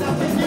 Thank you.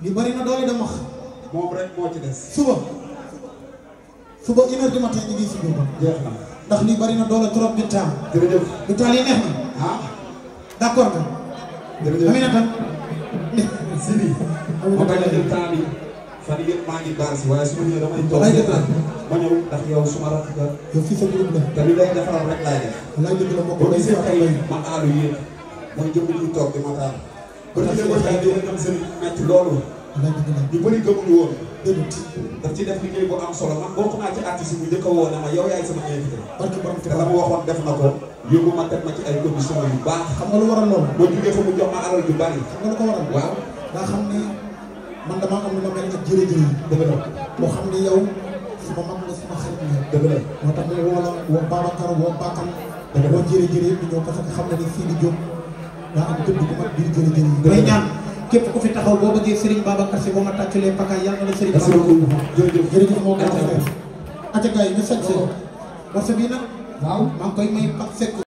li bari na doole dama moom rek moo ci des. suba 1h du matin ñu ngi si jóg. jeex na ndax li bari na doole trop bi taal. jërëjëf bi taal yi neex na. ah d'accord nga. jërëjëf Aminata. Sidi. ma bañ a jël temps bi fan yëpp maa ngi baal si waaye su ma ñëwee damay toog ma ñëw ndax yow suma rakk nga. yow fii sa groupe la. te li lay defaral rek laay def. walaay dëgg la mbokk boo gisee tey ma aalu yéen mooy jëm ñuy toog di ma taal. ba ci démb tey dina dem seen metti loolu. walaay dëgg la ñu bëri gëmuñu woon. déedéet. daf ci def liggéey bu am solo man bokk naa ci artiste bu njëkk a woo ne ma yow yaay sama invité. barke borom te la ma waxoon def na ko yóbbu ma teg ma ci ay conditions yu baax. xam nga lu waral loolu. boo jugee fa mu jox ma alal ju bari. xam nga lu ko waral. waaw daa xam ni man damaa am lu ma mel ak jërëjëf yi. dëgg la boo xam ni yow suma mag nga suma xarit nga. dëgg la moo tax mu woo la woo Babacar woo Bakam. dëgg la woo jërëjëf yëpp ñëw parce que xam na ni fii di jóg daa am gëdd bu mag biir jërëjëf yi. may ñaan képp ku fi taxaw boo bëggee Serigne Babacar Sy boo ma tàccalee pakaay yàlla na la Serigne Babacar. jërëjëf moo gën a fay. acca gars yi ñu sañ se morceau bii nag. waaw maa ngi koy may Pape Seck.